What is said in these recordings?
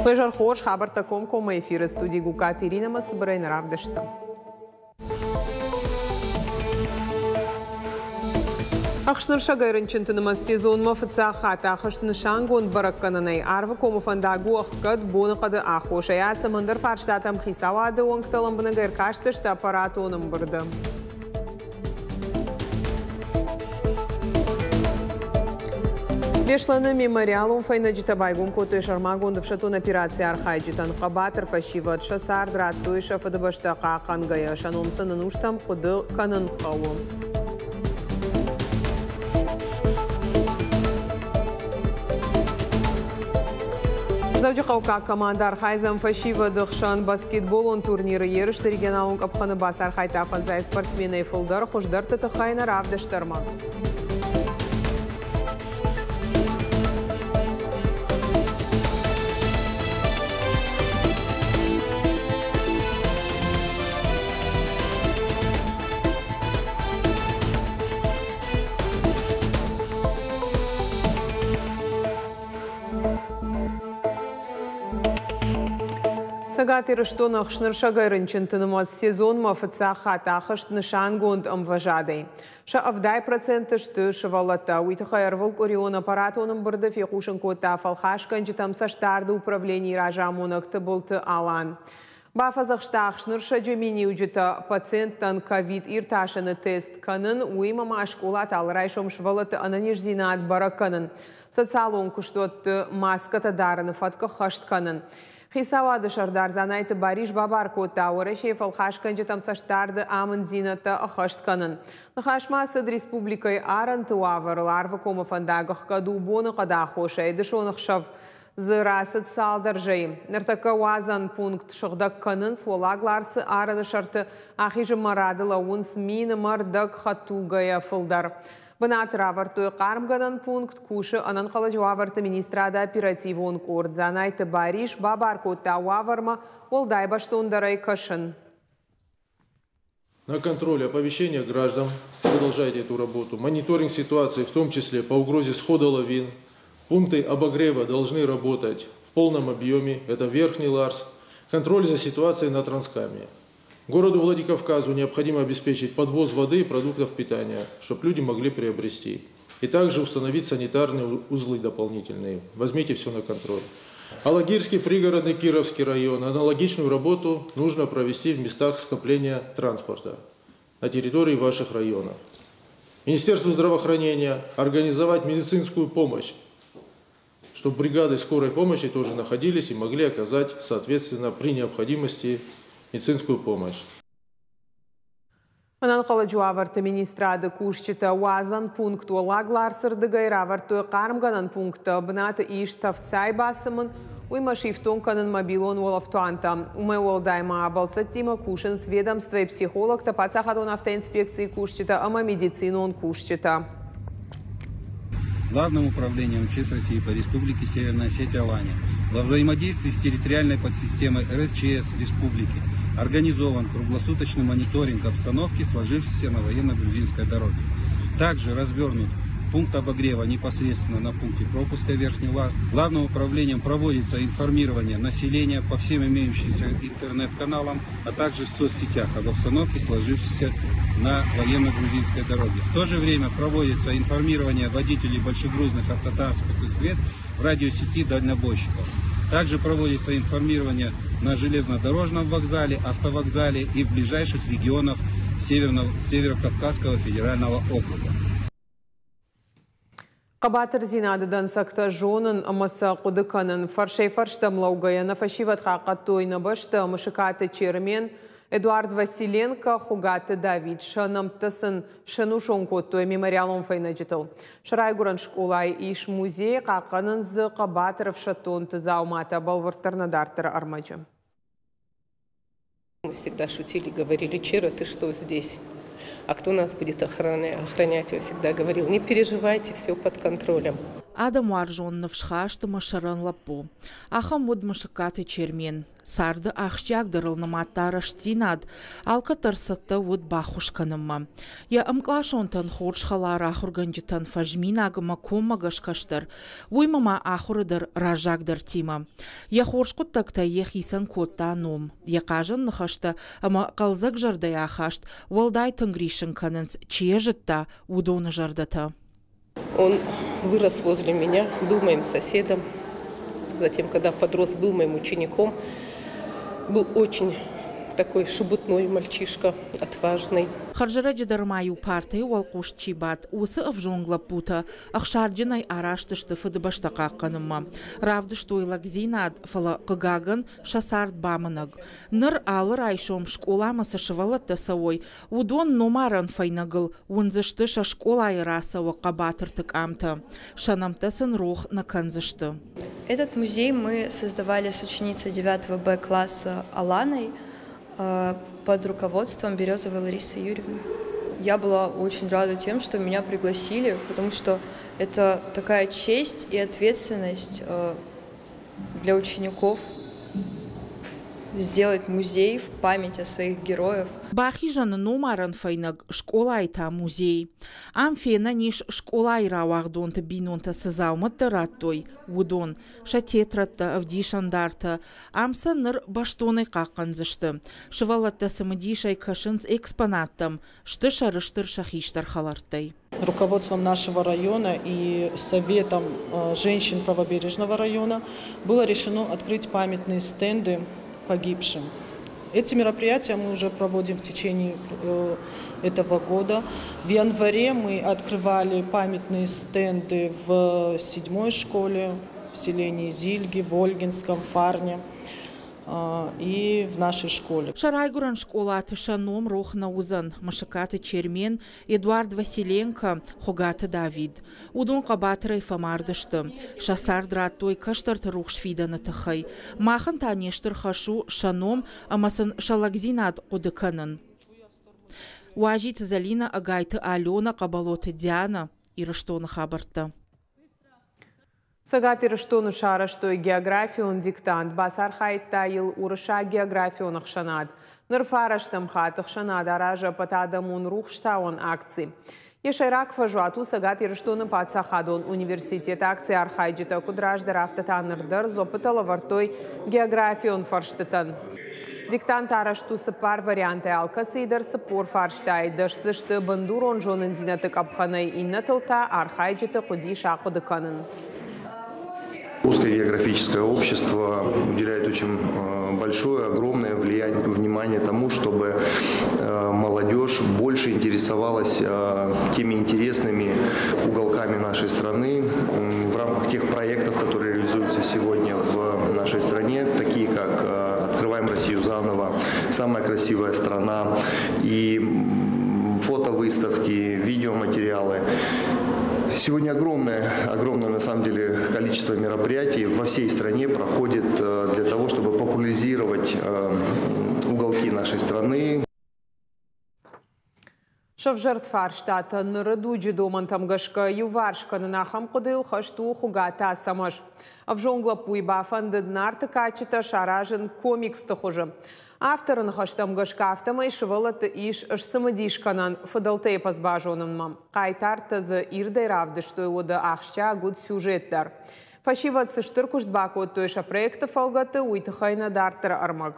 Уе хорз хабӕрттӕ комкоммӕ эфиры студи Гукаты Иринӕмӕ цыбырӕй нӕ равдысты. Ӕхснырсӕгӕй рынчынты нымӕц сезонмӕ фыццаг хатт ахызт нысангонд бӕрӕггӕнӕнӕй. Арвыкомы фӕндаг у ӕхгӕд боныхъӕды аххосӕй. Ацӕм ӕндӕр фарстатӕм хицауады уӕнгтӕ лӕмбынӕг ӕркастысты аппаратон ӕмбырды. Беслӕны мемориалон фӕйнӕджытӕ байгом кодтой сӕрмагонд ӕфсӕддон операцийы архайджытӕн. Хъӕбатыр фӕсивӕд сӕ цард радтой сӕ фыдыбӕстӕ хъахъхъӕнгӕйӕ. Сӕ ном сын ӕнустӕм хъуыды кӕнын хъӕуы. Дзӕуджыхъӕуккаг командӕ архайдзӕн фӕсивӕды хсӕн баскетболон турниры ерысты регионалон къӕпхӕны бацархайдта фӕндзай спортсменӕй фылдӕр, хуыздӕрты тыххӕй нӕ равдыст ӕрмӕг. Цӕгат Ирыстоны ӕхснырсӕгӕй рынчынты нымӕц сезонмӕ фыццаг хатт ахызт нысангонд ӕмвӕзадӕй. Сӕ 70% сты сывӕллӕттӕ. Уый тыххӕй ӕрвылкъуырион аппаратон ӕмбырды фехъусын кодта фӕлхасгӕнджытӕм цӕстдарды управленийы разамонӕг Тыбылты Алан. Бафӕдзӕхста ӕхснырсӕджы миниуджытӕ пациенттӕн ковид-иртасӕны тест кӕнын, уыимӕ ма скъолаты алы райсом сывӕллӕтты ӕнӕниздзинад бӕрӕг кӕнын, социалон куыстуӕтты маскӕтӕ дарыны фӕтк ӕххӕст кӕнын. Хицауады сӕрдар Дзанайты Барис бабар кодта Уӕрӕсейы фӕлхасгӕнджытӕм цӕстдарды амынддзинӕдтӕ ӕххӕст кӕнын. Ныхас ма цыд республикӕйы арӕнты уавӕрыл. Арвыкомы фӕндаг ӕхгӕд у боныхъӕды аххосӕй. Дысон ӕхсӕв дзы рацыд цалдӕр зӕйы. Ныртӕккӕ уадзӕн пункт сыгъдӕг кӕнынц. Уӕллаг Ларсы арӕны сӕрты ахизынмӕ рады лӕууынц минымӕ рдӕг хӕдтулгӕйӕ фылдӕр. Бынаты равӕрдтой хъармгӕнӕн пункт, кусы ӕнӕнхъӕлӕджы уавӕрты министрады оперативон къорд. Дзанайты Барис бабар кодта уавӕрмӕ уӕлдай бӕстондӕрӕй кӕсын. На контроле оповещения граждан, продолжайте эту работу. Мониторинг ситуации, в том числе по угрозе схода лавин. Пункты обогрева должны работать в полном объеме, это Верхний Ларс. Контроль за ситуацией на Транскаме. Городу Владикавказу необходимо обеспечить подвоз воды и продуктов питания, чтобы люди могли приобрести. И также установить санитарные узлы дополнительные. Возьмите все на контроль. Алагирский пригородный Кировский район. Аналогичную работу нужно провести в местах скопления транспорта на территории ваших районов. Министерству здравоохранения организовать медицинскую помощь, чтобы бригады скорой помощи тоже находились и могли оказать, соответственно, при необходимости медицинскую помощь. Ӕнӕнхъӕлӕджы уавӕрты министрады кусджытӕ уадзӕн пункт Уӕллаг Ларсы рдыгӕй равӕрдтой хъармгӕнӕн пункттӕ. Бынаты ис тӕвдцай бацымын, уыимӕ сифтонг кӕнын мобилон уӕлӕфтуантӕ. Уымӕй уӕлдай ма бӕлццӕттимӕ кусынц ведомствойы психологтӕ, паддзахадон автоинспекцийы кусджытӕ ӕмӕ медицинон кусджытӕ. Главным управлением МЧС России по Республике Северная Осетия Алания во взаимодействии с территориальной подсистемой РСЧС Республики организован круглосуточный мониторинг обстановки, сложившейся на военно-грузинской дороге. Также развернут пункт обогрева непосредственно на пункте пропуска Верхний Ларс. Главным управлением проводится информирование населения по всем имеющимся интернет-каналам, а также в соцсетях об обстановке, сложившейся на военно-грузинской дороге. В то же время проводится информирование водителей большегрузных автотранспортных средств в радиосети дальнобойщиков. Также проводится информирование на железнодорожном вокзале, автовокзале и в ближайших регионах Северо-Кавказского федерального округа. Хъӕбатырдзинады дӕнцӕгтӕ зонын ӕмӕ сӕ хъуыды кӕнын. Фӕрсӕй-фӕрстӕм лӕугӕйӕ нӕ фӕсивӕд хъахъхъӕдтой нӕ бӕстӕ. Мысыкаты Чермен, Эдуард Василенко, Хуыгаты Давид. Сӕ нӕмттӕ сын сӕнусон кодтой мемориалон фӕйнӕджытыл. Сӕ райгуырӕн скъолайы ис музей, хъахъхъӕнынц дзы хъӕбатыр ӕфсӕддонты дзауматӕ, бӕлвырддӕр нӕ дарддӕры ӕрмӕджы. Мы всегда шутили, говорили: Чера, ты что здесь? А кто нас будет охранять? Он всегда говорил: не переживайте, все под контролем. Адӕмуарзон, ныфсхаст ӕмӕ сӕрӕн лӕппу. Ахӕм уыд Мысыккаты Чермен. Царды ахсджиагдӕрыл нымадта рӕстдзинад, алкӕддӕр цӕттӕ уыд баххуыс кӕнынмӕ. Йӕ ӕмкъласонтӕн хорз хӕлар ахуыргӕнджытӕн фӕзминаг ӕмӕ коммӕгӕс кӕстӕр, уыимӕ ма ахуыры дӕр раззагдӕртимӕ. Йӕ хорз хъуыддӕгтӕй йӕхицӕн кодта ном. Йӕ хъазӕн ныхӕстӕ ӕмӕ хъӕлдзӕг зӕрдӕйы ахаст уӕлдай тынг риссын кӕнынц, чи йӕ зыдта, уыдоны зӕрдӕтӕ. Он вырос возле меня, был моим соседом. Затем, когда подрос, был моим учеником. Был очень такой шебутной мальчишка, отважный. Хӕрзӕрӕджы дӕр ма-иу партӕйы уӕлхъус чи бадт, уыцы ӕвзонг лӕппутӕ ӕхсарджынӕй араст сты Фыдыбӕстӕ хъахъхъӕнынмӕ. Равдыстой лӕгдзинад, фӕлӕ, хъыгагӕн, сӕ цард бамынӕг. Ныр алы райсом скъоламӕ цы сывӕллӕттӕ цӕуой, уыдон номарӕн фӕйнӕгыл уындзысты сӕ скъолайы рацӕуӕг хъӕбатырты къамтӕ. Сӕ нӕмттӕ сын рох нӕ кӕндзысты. Этот музей мы создавали с ученицей 9 Б класса Аланой под руководством Березовой Ларисы Юрьевны. Я была очень рада тем, что меня пригласили, потому что это такая честь и ответственность для учеников сделать музей в память о своих героях. Бахизӕны номарӕн фӕйнӕг, скъолайы та музей. Ам фенӕн ис скъолайы рауагъдонты бинонтӕ цы дзаумӕттӕ радтой, уыдон, сӕ тетрӕдтӕ, ӕвдисӕндартӕ. Ам сӕ ныр бӕстонӕй хъахъхъӕндзысты. Сывӕллӕттӕ цымыдисӕй кӕсынц экспонаттӕм, сты сӕрыстыр сӕ хистӕр хӕлӕрттӕй. Руководством нашего района и Советом женщин Правобережного района было решено открыть памятные стенды погибшим. Эти мероприятия мы уже проводим в течение этого года. В январе мы открывали памятные стенды в седьмой школе, в селении Зильги, в Ольгинском, Фарне и в нашей школе. Сӕ райгуырӕн скъолаты сӕ ном рох нӕ уыдзӕн Мысыкаты Чермен, Эдуард Василенко, Хуыгаты Давид. Уыдон хъӕбатырӕй фӕмард сты. Сӕ цард радтой кӕстӕрты рухс фидӕны тыххӕй. Махӕн та не стыр хӕс у сӕ ном ӕмӕ сын сӕ лӕгдзинад хъуыды кӕнын. Уазиты Зӕлинӕ, Ӕгайты Аленӕ, Хъӕбӕлоты Дианӕ, Ирыстоны хабӕрттӕ. Цӕгат Ирыстоны сарӕзтой географион диктант, бацархайдта йыл Уырыссаг географион ӕхсӕнад. Ныр фарӕстӕм хатт ӕхсӕнад аразы ӕппӕтадӕмон рухстауӕн акци. Йӕ сӕйраг фӕзуат у Цӕгат Ирыстоны паддзахадон университет. Акцийы архайджытӕ куыд раздӕр, афтӕ та ныр дӕр дзуӕппытӕ лӕвӕрдтой географион фӕрстытӕн. Диктант арӕзт у цыппар вариантӕй, алкӕцыйы дӕр 40 фарстайы. Дӕс дзы сты бындурон зонындзинӕдты къӕпхӕнӕй, иннӕтыл та архайджыты хъуыдис ахъуыды кӕнын. Русское географическое общество уделяет очень большое, огромное влияние, внимание тому, чтобы молодежь больше интересовалась теми интересными уголками нашей страны в рамках тех проектов, которые реализуются сегодня в нашей стране, такие как «Открываем Россию заново», «Самая красивая страна» и фотовыставки, видеоматериалы. Сегодня огромное, огромное на самом деле количество мероприятий во всей стране проходит для того, чтобы популяризировать уголки нашей страны. Сӕвзӕрд фарстатӕ ныры дуджы домӕнтӕм гӕсгӕ иуварс кӕнын ахӕм хъуыдыйыл хӕст у Хуыгаты Ацӕмӕз. Ӕвзонг лӕппуйы бафӕндыд Нарты кадджытӕ саразын комиксты хуызы. Авторы ныхӕстӕм гӕсгӕ афтӕмӕй сывӕллӕтты ис сцымыдис кӕнӕн фыдӕлты эпос базонынмӕ. Хъайтартӕ дзы ирдӕй равдыстой, уӕдӕ ахсджиаг уыд сюжет дӕр. Фӕсивӕд цы стыр куыст бакодтой сӕ проекты фӕлгӕты, уый тыххӕй нӕ дарддӕры ӕрмӕг.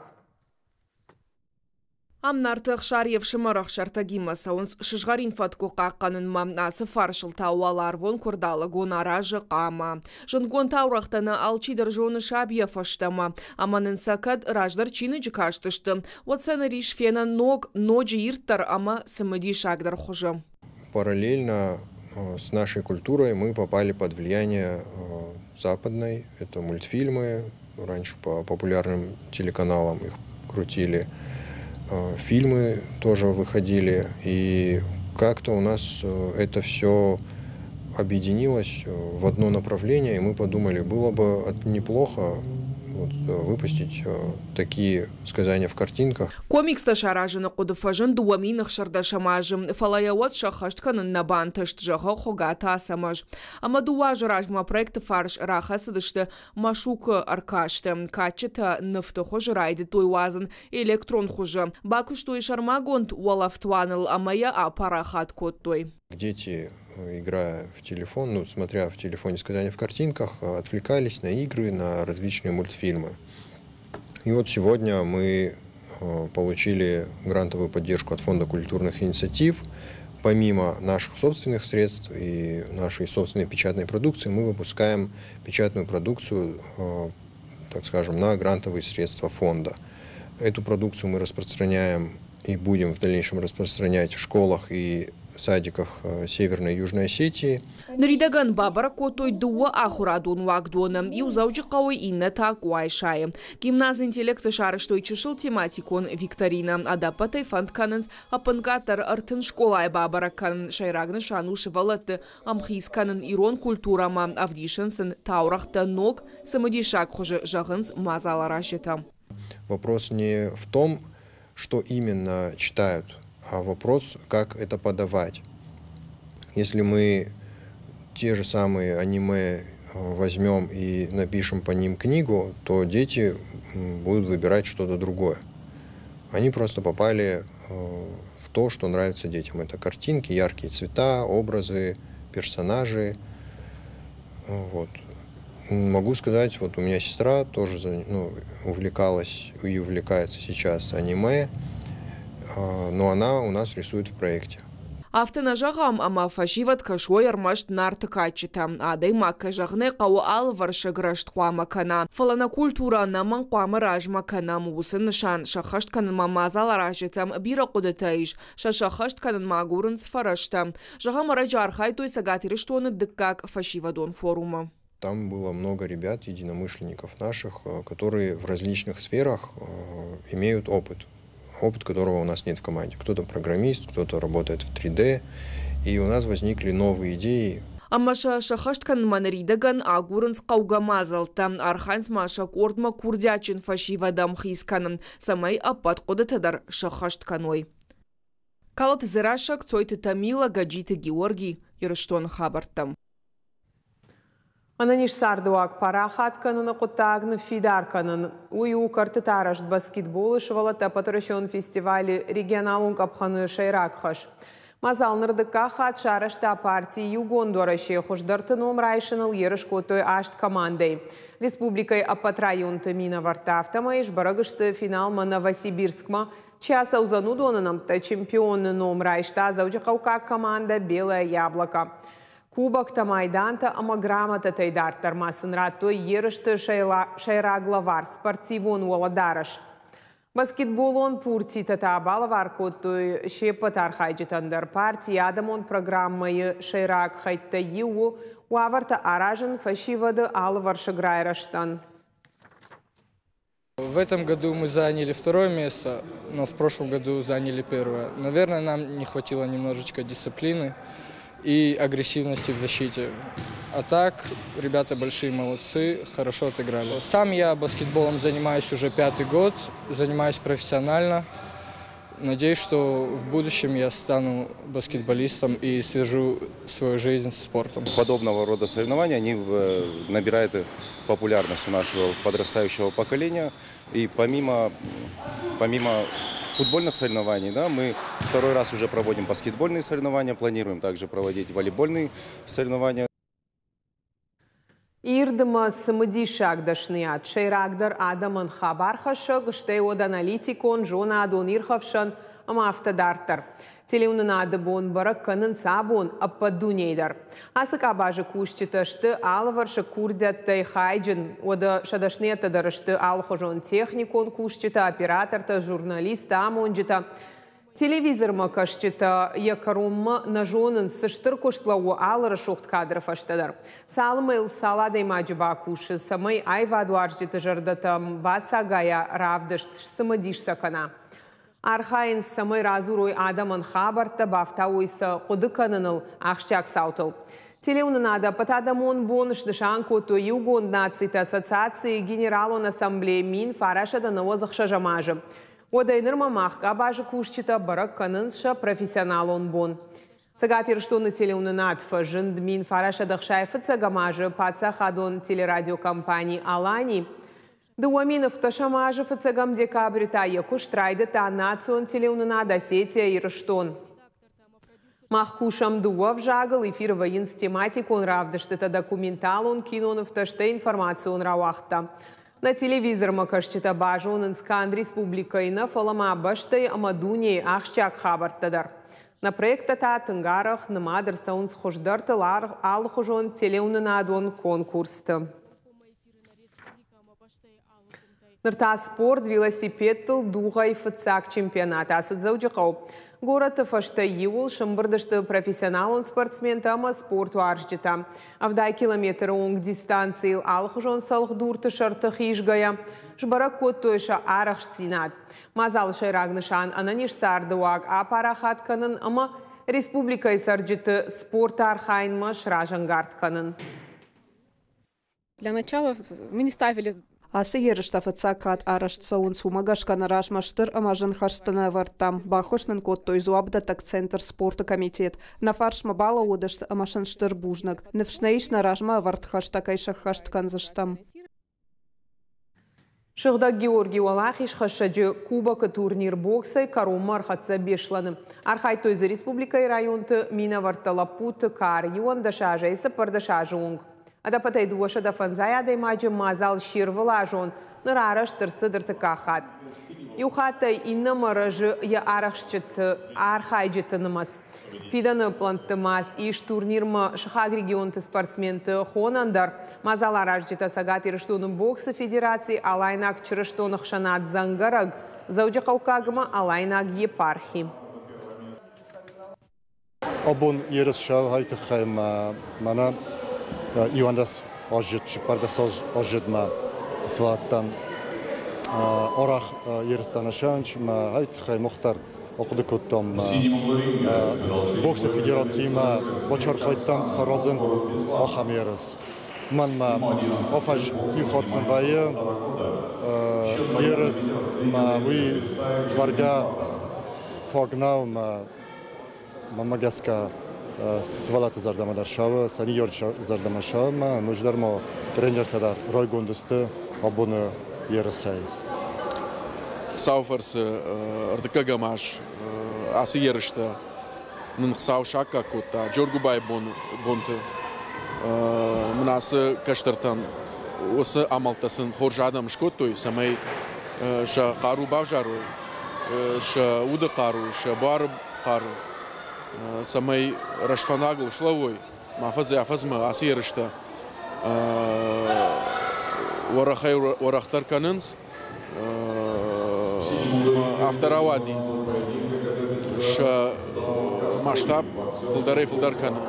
Ам Нарты Ӕхсар йе фсымӕр Ӕхсӕртӕгимӕ цӕуынц сызгъӕрин фӕткъуы хъахъхъӕнынмӕ. Ацы фарсыл та уӕларвон Куырдалӕгон аразы хъама. Зындгонд таурӕгътӕ нӕ алчидӕр зоны сабийӕ фӕстӕмӕ. Ӕмӕ нын сӕ кӕд раздӕр чиныджы кастысты, уӕд сӕ ныр ис фенӕн ног, ноджы ирддӕр ӕмӕ цымыдисагдӕр хуызы. Параллельно с нашей культурой мы попали под влияние западной. Это мультфильмы, раньше по популярным телеканалам их крутили. Фильмы тоже выходили, и как-то у нас это все объединилось в одно направление, и мы подумали, было бы неплохо вот, выпустить такие сказания в картинках. Комикстӕ саразыны хъуыды фӕзынд 2016 азы, фӕлӕ йӕ уӕд сӕххӕст кӕнын нӕ бантыст, зӕгъы Хуыгаты Ацӕмӕз. Ӕмӕ 2 азы размӕ проекты фарс рахӕцыдысты Машукы ӕркасты. Кадджытӕ нывты хуызы райдыдтой уадзын электрон хуызы. Бакуыстой сӕрмагонд уӕлӕфтуаныл ӕмӕ йӕ апарахат кодтой. Дети, играя в телефон, ну, смотря в телефоне сказания в картинках, отвлекались на игры, на различные мультфильмы. И вот сегодня мы получили грантовую поддержку от Фонда культурных инициатив. Помимо наших собственных средств и нашей собственной печатной продукции, мы выпускаем печатную продукцию, так скажем, на грантовые средства фонда. Эту продукцию мы распространяем и будем в дальнейшем распространять в школах и садиках Северной и Южной Осетии. Ныридӕгӕн бабӕрӕг кодтой дыууӕ ахуырадон уагдоны, иу Дзӕуджыхъӕуы, иннӕ та Къуайсайы. Гимназ «Интеллект»-ы сарӕзтой чысыл тематикон викторинӕ. Ӕдӕппӕтӕй фӕнд кӕнынц ӕппынкъаддӕр 30 скъолайы бабӕрӕг кӕнын. Сӕйраг нысан у сывӕллӕтты ӕмхиц кӕнын ирон культурӕмӕ, ӕвдисын сын таурӕгътӕ ног, цымыдисаг хуызы, зӕгъынц мадзаларазджытӕ. Вопрос не в том, что именно читают, а вопрос, как это подавать. Если мы те же самые аниме возьмем и напишем по ним книгу, то дети будут выбирать что-то другое. Они просто попали в то, что нравится детям. Это картинки, яркие цвета, образы, персонажи. Вот. Могу сказать, вот у меня сестра тоже, ну, увлекалась и увлекается сейчас аниме, но она у нас рисует в проекте. Афтӕ нӕ зӕгъӕм, ӕмӕ фӕсивӕд кӕсой ӕрмӕст Нарты кадджытӕ. Адӕймаг, кӕй зӕгъын ӕй хъӕуы, алывӕрсыг рӕзт хъуамӕ кӕна. Фӕлӕ нӕ культурӕ ӕнӕмӕнг хъуамӕ размӕ кӕнӕм. Уыцы нысан сӕххӕст кӕнынмӕ мадзаларазджытӕм бирӕ хъуыдытӕ ис. Сӕ сӕххӕст кӕнынмӕ агурынц фӕрӕзтӕ. Зӕгъӕм, ӕрӕджы архайдтой Цӕгат Ирыстоны дыккаг фӕсивӕдон форумы. Там было много ребят, единомышленников наших, которые в различных сферах имеют опыт. Опыт, которого у нас нет в команде. Кто-то программист, кто-то работает в 3D. И у нас возникли новые идеи. Ӕмӕ сӕ сӕххӕст кӕнынмӕ ныридӕгӕн агурынц хъӕугӕ мадзӕлттӕ. Архайынц ма сӕ къордмӕ курдиатджын фӕсивӕд ӕмхиц кӕнын, цӕмӕй ӕппӕт хъуыдытӕ дӕр сӕххӕст кӕной. Калоты Дзерассӕ, Кцойты Тамила, Гаджиты Георгий, Ирыстоны хабӕрттӕ. Ӕнӕниз цардыуаг парахат кӕныны хъуыддаг ныффидар кӕнын. Уый у кӕртыты арӕзт баскетболы сывӕллӕтты ӕппӕтуӕрӕсеон фестивалы регионалон къӕпхӕны сӕйраг хӕс. Мадзал ныр дыккаг хатт сарӕзта парти «Иугонд Уӕрӕсе». Хуыздӕрты ном райсыныл ерыс кодтой аст командӕйы. Республикӕйы ӕппӕт районты минӕвӕрттӕ. Афтӕмӕй сбӕрӕг сты, финалмӕ Новосибирскмӕ чи ацӕудзӕн, уыдоны нӕмттӕ. Чемпионы ном райста дзӕуджыхъӕуккаг командӕ «Белое яблоко». Кубоктӕ, майдантӕ ӕмӕ грамотатӕй дарддӕр ма сын радтой ерысты сӕйраг лӕвар – спортивон уӕлӕдарӕс. Баскетболон пуртитӕ та балӕвар кодтой се ппӕт архайджытӕн дӕр. Партийы адӕмон программӕйы сӕйраг хӕйттӕй иу у уавӕртӕ аразын фӕсивӕды алывӕрсыг райрӕзтӕн. В этом году мы заняли второе место, но в прошлом году заняли первое. Наверное, нам не хватило немножечко дисциплины и агрессивности в защите. А так, ребята большие молодцы, хорошо отыграли. Сам я баскетболом занимаюсь уже пятый год, занимаюсь профессионально. Надеюсь, что в будущем я стану баскетболистом и свяжу свою жизнь с спортом. Подобного рода соревнования, они набирают популярность у нашего подрастающего поколения. И помимо футбольных соревнований, да, мы второй раз уже проводим баскетбольные соревнования, планируем также проводить волейбольные соревнования. Ирд ӕмӕ цымыдисаг дӕсныйад. Сӕйрагдӕр адӕмӕн хабархӕссӕг, стӕй уӕд аналитикон, зонадон, ирхӕфсӕн ӕмӕ афтӕ дарддӕр. Телеуынынады бон бӕрӕг кӕнынц абон ӕппӕт дунейы дӕр. Ацы къабазы кусджытӕ сты алывӕрсыг курдиӕттӕй хайджын. Уӕдӕ сӕ дӕсныйӕдтӕ дӕр сты алыхуызон: техникон кусджытӕ, оператортӕ, журналисттӕ, амонджытӕ. Телевизормӕ кӕсджытӕ йӕ кӕронмӕ нӕ зонынц, цы стыр куыст лӕууы алы рӕсугъд кадры фӕстӕ дӕр. Цалынмӕ йыл цал адӕймаджы бакусы, цӕмӕй аивадуарзджыты зӕрдӕтӕм бацагайа равдыст, сцымыдис сӕ кӕна. Архайынц, цӕмӕй радзурой адӕмӕн хабӕрттӕ, бафтауой сӕ хъуыды кӕныныл ахсджиаг цаутыл. Телеуынынады ӕппӕтадӕмон бон снысан кодтой Иугонд Нациты Ассоциацийы Генералон Ассамблейы 1996 азы. Уӕдӕй нырмӕ мах къабазы кусджытӕ бӕрӕг кӕнынц сӕ профессионалон бон. Цӕгат Ирыстоны телеуынынад фӕзынд 1965 азы паддзахадон телерадиокомпани «Алани». 2017 азы фыццӕгӕм декабры та йӕ куыст райдыдта национ телеуынынад «Осетия-Ирыстон». Мах кусӕм дыууӕ ӕвзагыл, эфиры вӕййынц тематикон равдыстытӕ, документалон кинонывтӕ, стӕй информацион рауагъдтӕ. Нӕ телевизормӕ кӕсджытӕ базонынц канд республикӕйы нӕ, фӕлӕ ма бӕстӕйы ӕмӕ дунейы ахсджиаг хабӕрттӕ дӕр. Нӕ проекттӕ та тынг арӕх нымад ӕрцӕуынц хуыздӕртыл алыхуызон телеуынынадон конкурсты. Ныр та спорт велосипедтыл дугъӕй фыццаг чемпионат ацыд Дзӕуджыхъӕуы. Горӕты фӕстӕ иуыл сӕмбырд сты профессионалон спортсментӕ ӕмӕ спортуарзджытӕ. 70 километры онг дистанцийыл алыхуызон цӕлхдурты сӕрты хизгӕйӕ, сбӕрӕг кодтой сӕ арӕхстдзинад. Мадзалы сӕйраг нысан ӕнӕниз царды уаг апарахат кӕнын ӕмӕ республикӕйы цӕрджыты спорты архайынмӕ сразӕнгард кӕнын. Для начала мы не ставили Ацы ерыстӕ фыццаг хатт арӕзт цӕуынц, уымӕ гӕсгӕ нӕ размӕ стыр ӕмӕ зын хӕстӕ нӕ ӕвӕрдтам. Баххуыс нын кодтой дзуапдӕттӕг центр спорты комитет. Нӕ фарсмӕ балӕууыдысты ӕмӕ сын стыр бузныг. Ныфс нӕ ис, нӕ размӕ ӕвӕрд хӕстӕ кӕй сӕххӕст кӕндзыстӕм. Сыгъдӕг Георгий Уӕлахизхӕссӕджы Кубокы турнир боксӕй кӕронмӕ ӕрхӕццӕ Беслӕны. Архайдтой дзы республикӕйы районты минӕвӕрттӕ лӕппуты кар 11 азӕй 14 азы онг. Ӕдӕппӕтӕй 250 адӕймаджы мадзал се рвылазон ныр арӕзт ӕрцыд ӕртыккаг хатт. Иу хаттӕй иннӕмӕ рӕзы йӕ арӕхстджыты архайджыты нымӕц. Фидӕны пълӕнтты ма ис турнирмӕ сыхаг регионты спортсменты хонӕн дӕр. Мадзаларазджытӕ Цӕгат Ирыстоны боксы федераци, Алайнаг чырыстон ӕхсӕнад «Дзӕнгӕрӕг», Дзӕуджыхъӕуккаг ӕмӕ Алайнаг епархи. Абон ерыс сӕвӕй тыххӕй мӕнӕ 11 азы, 14 азыдмӕ свадтӕн арӕх ерыстӕ нысанч мӕ ай тыххӕй мухтар ахъуыды кодтам боксы федерациимӕ бацархайдтам саразын ахӕм ерыс. Мӕнмӕ афӕдз иу хатт сын вӕййы ерыс мӕ уый бӕргӕ фаг нӕу мӕ Мӕнмӕ гӕсгӕ сывӕллӕтты зӕрдӕмӕ дӕр цӕуы, сӕ ныййарджыты зӕрдӕмӕ цӕуы ӕмӕ ноджыдӕр ма тренертӕ дӕр райгонд сты абоны ерысӕй. Хуыцауы фӕрцы ӕртыккӕгӕм аз ацы ерыстӕ нын Хуыцау саккаг кодта Джоргуыбайы бонты. Мын ацы кӕстӕртӕн уыцы амӕлттӕ сын хорз адӕм скодтой, цӕмӕй сӕ хъару бавзарой, сӕ уды хъару, сӕ буары хъару, цӕмӕй рӕстфӕндагыл слӕууой, ма афӕдзӕй-афӕдзмӕ ацы ерыстӕ уӕрӕхӕй-уӕрӕхдӕр кӕнынц. Афтӕ рауади, сӕ масштаб фылдӕрӕй-фылдӕр кӕны.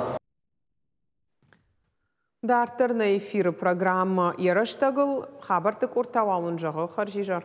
Дарддӕр нӕ эфиры программӕ «Йӕ рӕстӕгыл» хабӕртты къорд та уал уын зӕгъы хӕрзизӕр.